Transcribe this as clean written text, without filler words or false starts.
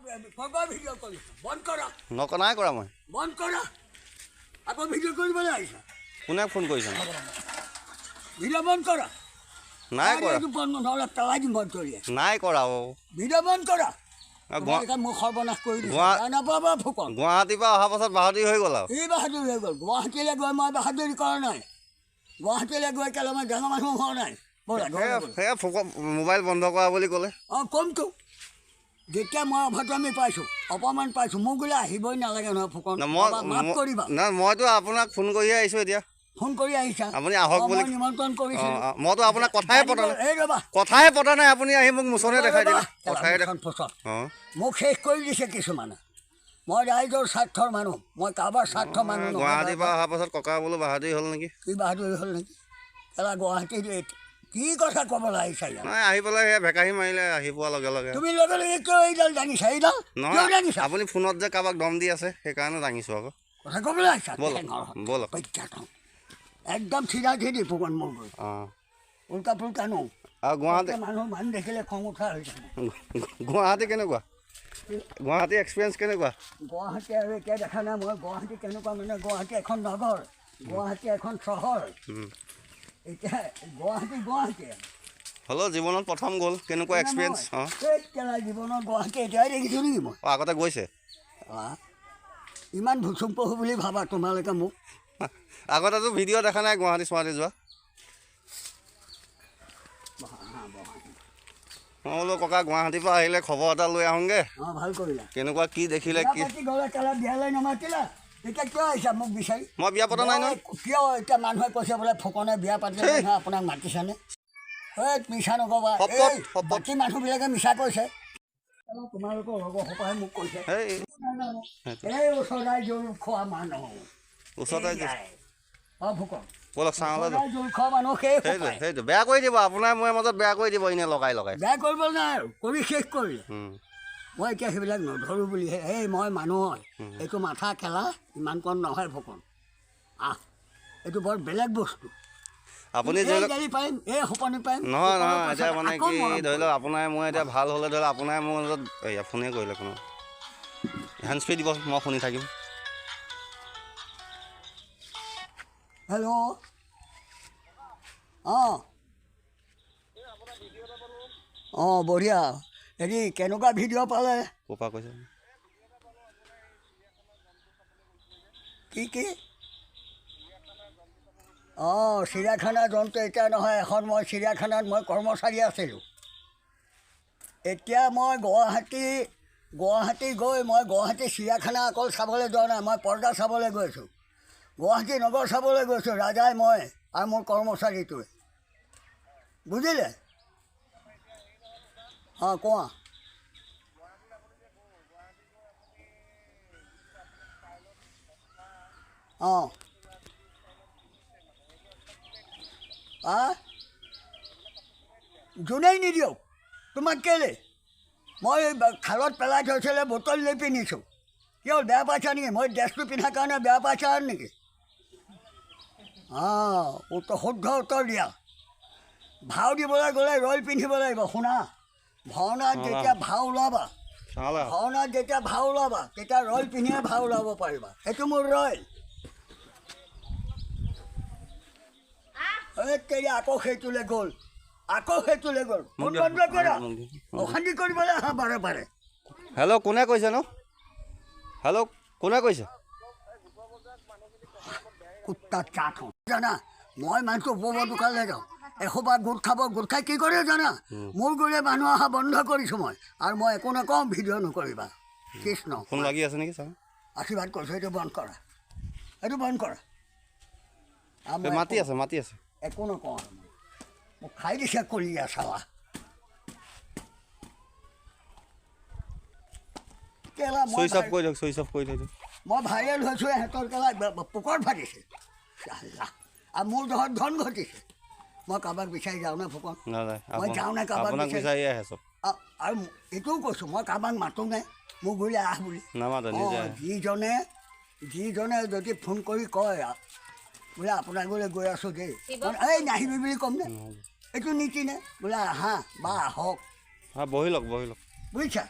Video' কৰিছা, বন্ধ কৰা। নাই কৰা মই। বন্ধ কৰা, আকৌ ভিডিঅ' কৰিবলৈ আহিছা। কোনে ফোন কৰিছে? ভিডিঅ' বন্ধ কৰা। নাই কৰা। বন্ধ নহ'লে পেলাই দিম বন্ধ কৰি। নাই কৰা অ'। ভিডিঅ' বন্ধ কৰা। মোক সৰ্বনাশ কৰি দিছে। নাপাবা ফুকন। গুৱাহাটীৰ পৰা অহাৰ পাছত বাহাদুৰি হৈ গ'ল আৰু। এই বাহাদুৰি হৈ গ'ল। গুৱাহাটীলৈ গৈ মই বাহাদুৰি কৰা নাই। গুৱাহাটীলৈ গৈ কেলে মই ডাঙৰ মানুহ হোৱা নাই। সেয়া ফুকন মোবাইল বন্ধ কৰা বুলি ক'লে। অঁ, কমটো যেতিয়া মই অভদ্ৰামি পাইছোঁ, অপমান পাইছোঁ, মোক বোলে আহিবই নালাগে নহয় ফুকন, মাফ কৰিবা। নাই, মইতো আপোনাক ফোন কৰিয়ে আহিছোঁ। এতিয়া ফোন কৰি আহিছা, আপুনি আহক বুলি নিমন্ত্ৰণ কৰিছোঁ। মইতো আপোনাক কথাই পতা নাই। কথাই পতা নাই, আপুনি আহি মোক মোচনে দেখাই দিলে। কথাই মোক শেষ কৰি দিছে কিছুমানে। মই ৰাইজৰ স্বাৰ্থৰ মানুহ, মই কাৰোবাৰ স্বাৰ্থ মানুহ নহয়। গুৱাহাটীৰ পৰা অহাৰ পাছত ককা বোলো বাহাদুৰি হ'ল নেকি? কি বাহাদুৰি হ'ল নেকি? কেলা গুৱাহাটীত কি কথা ক'বলৈ আহিছা? নাই, আহি পেলাই সেয়া ভেকাহি মাৰিলে আহি পোৱাৰ লগে লগে। তুমি লগে লগে কিয় এইডাল দাঙিছা? এইডাল নহয়, আপুনি ফোনত যে কাৰোবাক দম দি আছে সেইকাৰণে দাঙিছোঁ আকৌ। কথা ক'বলৈ আহিছা? ব'লক। একদম চিধা চিধি ফুকন মোৰ গৈ। অঁ, উল্টা পুল্টা ন। আৰু গুৱাহাটী মানুহ দেখিলে খং উঠা হৈছে। গুৱাহাটী কেনেকুৱা? গুৱাহাটী এক্সপিৰিয়েঞ্চ কেনেকুৱা? গুৱাহাটী আৰু এতিয়া দেখা নাই মই গুৱাহাটী কেনেকুৱা। মানে গুৱাহাটী এখন নগৰ, গুৱাহাটী এখন চহৰ। এতিয়া গুৱাহাটী গুৱাহাটী হ'লেও জীৱনত প্ৰথম গ'ল, কেনেকুৱা এক্সপিৰিয়েঞ্চ? অঁ, জীৱনত গুৱাহাটী এতিয়াই দেখিছোঁ নেকি মই? অঁ, আগতে গৈছে। ইমান ভুচুং পহু বুলি ভাবা তোমালোকে মোক? আগতেতো ভিডিঅ' দেখা নাই গুৱাহাটী চুৱাহাটী যোৱা। মই বোলো ককা গুৱাহাটীৰ পৰা আহিলে খবৰ এটা লৈ আহোঁগৈ। অঁ, ভাল কৰিলা। কেনেকুৱা কি দেখিলে? কি বিয়ালৈ নামাতিলা, এতিয়া কিয় আহিছা মোক বিচাৰি? মই বিয়া পতা নাই নহয়। কিয় এতিয়া মানুহে কৈছে বোলে ফুকনে বিয়া পাতিলে নহয়, আপোনাক মাতিছেনে? এই মিছা নক'বা, বাকী মানুহবিলাকে মিছা কৈছে। তোমালোকৰ লগৰ সোপাহে মোক কৈছে। এই ওচৰাই জোল খোৱা মানুহ, ওচৰতে। অঁ ফুকন, ব'লক চাওঁ। জোল খোৱা মানুহ সেই সেইটো বেয়া কৰি দিব আপোনাৰ মোৰ মাজত, বেয়া কৰি দিব এনেই লগাই লগাই। বেয়া কৰিব নাই আৰু, কৰি শেষ কৰিলে। মই এতিয়া সেইবিলাক নধৰোঁ বুলিহে। এই মই মানুহ হয়, এইটো মাথা খেলা ইমানকণ নহয় ফুকন। আহ, এইটো বৰ বেলেগ বস্তু। আপুনি পাৰিম, এই সোপনি পাৰিম। নহয় নহয়, এতিয়া মানে কি ধৰি লওক আপোনাৰ মই এতিয়া ভাল হ'লে ধৰি লওক আপোনাৰ মোৰ মাজত এইয়া ফোনে কৰিলে কোনো হেণ্ডছ ফ্ৰী দিব, মই শুনি থাকিম। হেল্ল', অঁ অঁ, বঢ়িয়া। হেৰি কেনেকুৱা ভিডিঅ' পালে? ক'ৰ পৰা কৈছে? কি কি? অঁ, চিৰিয়াখানা জন্তু এতিয়া নহয়, এখন মই চিৰিয়াখানাত মই কৰ্মচাৰী আছিলোঁ। এতিয়া মই গুৱাহাটী গৈ মই গুৱাহাটী চিৰিয়াখানা অকল চাবলৈ যোৱা নাই, মই পৰ্দা চাবলৈ গৈছোঁ, গুৱাহাটী নগৰ চাবলৈ গৈছোঁ। ৰাজাই মই আৰু মোৰ কৰ্মচাৰীটোৱে, বুজিলে? অঁ, কোৱা। অঁ, যোনেই নিদিয়ক তোমাক কেলৈ? মই খালত পেলাই থৈছিলে বটল লৈ পিন্ধিছোঁ। কিয় বেয়া পাইছা নেকি? মই ড্ৰেছটো পিন্ধাৰ কাৰণে বেয়া পাইছা নেকি? অঁ, উত্তৰ শুদ্ধ উত্তৰ দিয়া। ভাও দিবলৈ গ'লে ৰয়েল পিন্ধিব লাগিব। শুনা, ভাওনাত যেতিয়া ভাও ওলাবা, ভাওনাত যেতিয়া ভাও ওলাবা তেতিয়া ৰয়েল পিন্ধিয়ে ভাও ওলাব পাৰিবা। সেইটো মোৰ ৰয়েল। এই আকৌ সেইটোলৈ গ'ল, আকৌ সেইটোলৈ গ'ল। ফোন বন্ধ কৰা, অশান্তি কৰিবলৈ আহা বাৰে বাৰে। হেল্ল', কোনে কৈছে নো? হেল্ল', কোনে কৈছে? কুত্তাত চাহ থওঁ জানা। মই মানুহটো ওপৰৰ দোকানলৈ যাওঁ, এসোপা গোট খাব, গোট খাই কি কৰে জানা? মোৰ গ'লে মানুহ অহা বন্ধ কৰিছোঁ মই, আৰু মই একো নকওঁ, ভিডিঅ' নকৰিবা। কৃষ্ণ। ফোন লাগি আছে নেকি? ছাৰ আশীৰ্বাদ কৰিছোঁ। এইটো বন্ধ কৰা, এইটো বন্ধ কৰা। মাতি আছে, মাতি আছে। একো নকওঁ আৰু। মোক খাই দিছে কলীয়া চালা। চুইচ অফ কৰি দিয়ক, চুইচ অফ কৰি দিয়ক। মই ভাইৰেল হৈছোঁ, ইহঁতৰ কেলা পোকত ফাটিছে আৰু মোৰ ধৰত ধন ঘটিছে। মই কাৰোবাক বিচাৰি যাওঁ নে ফুকন? মই যাওঁ নে কাৰোবাক বিচাৰি? আৰু এইটোও কৈছোঁ, মই কাৰোবাক মাতোঁ নে মোক বোলে আহ বুলি? যিজনে যদি ফোন কৰি কয় বোলে আপোনাৰ ঘৰলৈ গৈ আছোঁ দেই, এই নাহিবি বুলি ক'ম নে? এইটো নীতি নে? বোলে আহা বা আহক। বহি লওক, বহি লওক। বুজিছা?